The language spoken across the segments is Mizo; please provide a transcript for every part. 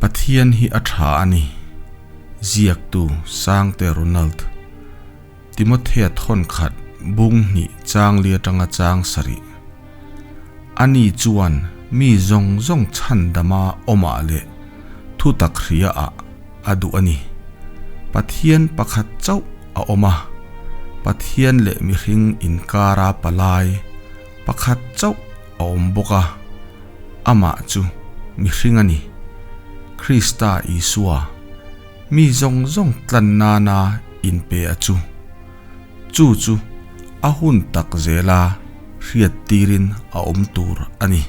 Pathian hi a tha a ni. Ziaktu Sangte Ronald. Timothea thawn khat bung hnih chang li atanga chang sarih. Ani chuan mi zawng zawng chhandama awmah leh thutak hria ah a duh a ni. Pathian pakhat chauh a awm a, Pathian leh mihring inkara palai pakhat chauh a awm bawk a, amah chu mihring a ni, Krista Isua, mi zawng zawng tlan nana inpe a chu. Chu chu a hun tak zela hriat tirin a awm tur a ni.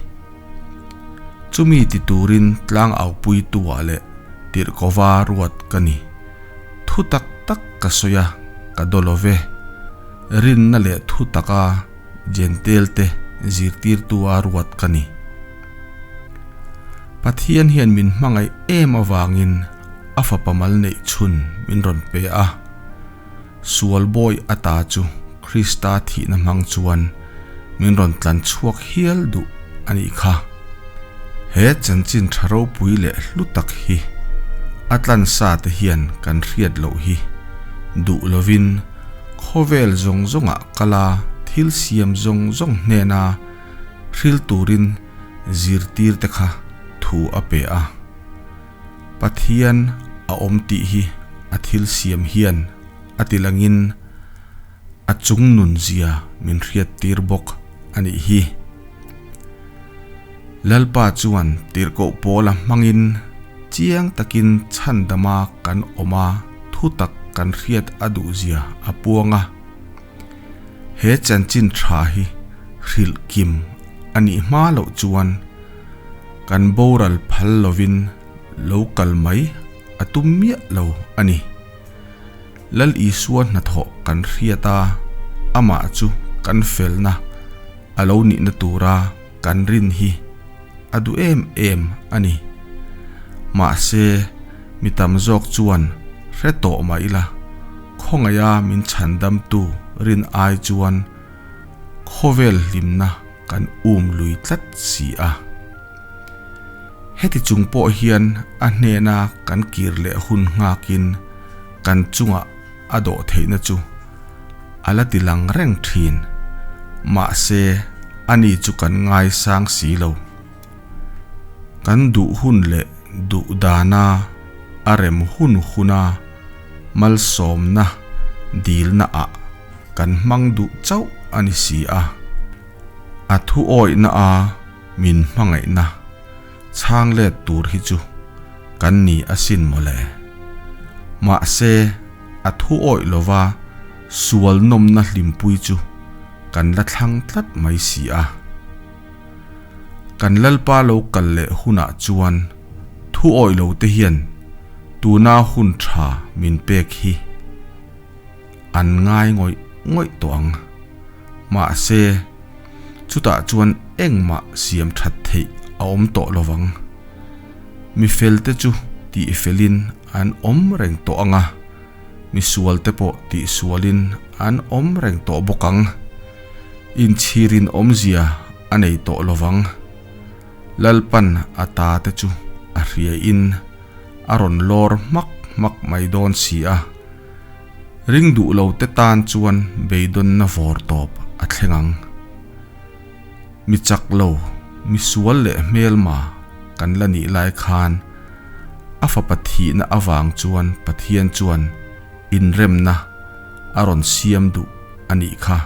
Chumi ti turin tlang aupuitu-ah leh tirhkova ruat ka ni. Thu tak tak ka sawi a, ka daw lo ve. Rinna leh thu taka Jentail-te zirtirtu-a ruat ka ni. Pathian hian min hmangaih em avangin a fapa mal neih chhun min rawn pe a. Sual bawi ata chu Krista thihna hmang chuan min rawn tlan chhuak hial duh a nih kha. He chanchin tha ropui leh hlu tak hi a tlansa te hian kan hriat loh hi duh lovin khawvel zawng zawngah kala thil siam zawng zawng hnena hril turin zirtir te kha thu a pe a. Pathian a awm tih hi a thil siam hian a ti langin a chung nun zia min hriat tir bawk a nih hi. Lalpa chuan tirhkoh pawl a hmangin chiang takin chhandama kan awm a thutak kan hriat a duh zia a puang a. He chanchin tha hi hrilh kim a nih hma loh chuan kan boral phal lovin lo kal mai a tum miah lo a ni. Lal Isua hnathawh kan hriat a, amah chu kan felna a lo nihna tura kan rin hi a duh em em a ni. Mahse, mi tam zawk chuan hre tawh mah ila, khawngaiha min chhandamtu rin ai chuan khawvel hlimna kan um lui tlat si a. Heti chung pawh hian a hnena kan kir leh hun nghakin kan chungah a dawh theihna chu a la ti lang reng thin. Mahse, ani chu kan ngaisang si lo. Kan duh hun leh duh dana a rem hun huna malsawmna dilna ah kan hmang duh chauh a ni si a. A thu awihna a min hmangaihna chhang let tur hi chu kan ni asin mawle. Mahse, a thu awih lova sual nawmna hlimpui chu kan la thlang tlat mai si a. Kan Lalpa lo kal leh hunah chuan thu awih lo te hian tuna hun tha min pek hi an ngai ngawih ngawih tawh ang. Mahse, chutah chuan engmah siam that theih a awm tawh lo vang. Mi felte chu tihfelin an awm reng tawh ang a, mi sualte pawh tihsualin an awm reng tawh bawk ang. Inchhirin awmzia a nei tawh lo vang. Lalpan a ta te chu a hriain a rawn lawr hmak hmak mai dawn si a. Ring duh lo te tan chuan beidawnna vawr tawp a thleng ang. Mi chak lo, mi sual leh hmelma kan la nih lai khan a fapa thihna avang chuan Pathian chuan inremna a rawn siam duh a nih kha.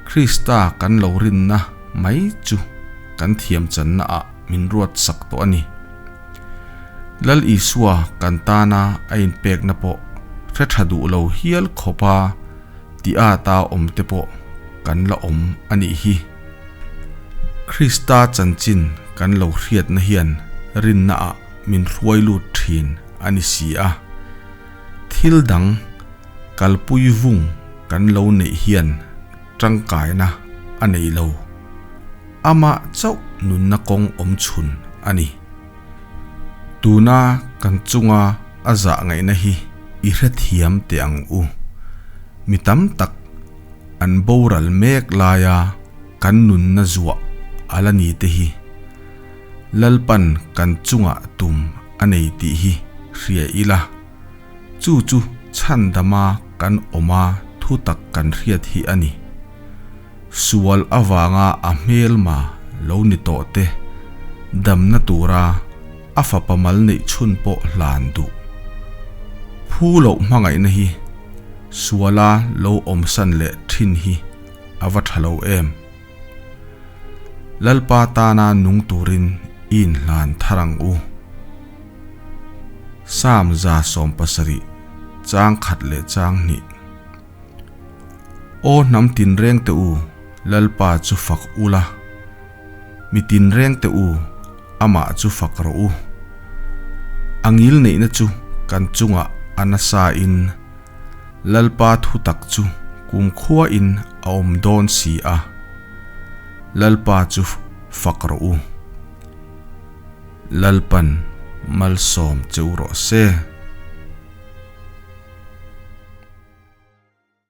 Krista kan lo rinna mai chu kan thiam channa ah min ruat sak tawh a ni. Lal Isua kan tana a inpekna pawh hre tha duh lo hial khawpa ti ata awm te pawh kan la awm a nih hi. Krista chanchin kan lo hriatna hian rinna ah min hruai lut thin a ni si a. Thil dang kalpui vung kan lo neih hian tangkaina a nei lo. Amah chauh nunna kawng awm chhun a ni. Tuna kan chunga a zah ngaihna hi i hrethiam teh ang u. Mi tam tak an boral mek laia kan nunna zuah a la ni te hi Lalpan kan chungah tum a. a nei tih hi hria ila, chu chu chhandama kan awma thutak kan hriat hi a ni. Sual avanga a hmelma lo ni tawh te damna tura a fapa mal neih chhun pawh hlan duh. Phu loh hmangaihna hi suala lo awmsan leh thin hi a va tha lo em. Lalpa tana nung turin i inhlan thar ang u. Psalm 170 chang khat leh chang hnih. Aw hnam tinreng te u, Lalpa chu fak ula, mi tinreng te u, amah chu fak rawh u. A ngil neihna chu kan chungah a nasa in, Lalpa thutak chu kumkhua in a awm dawn si a, Lalpa chu fak rawh u. Lalpan malsawm che u rawh se.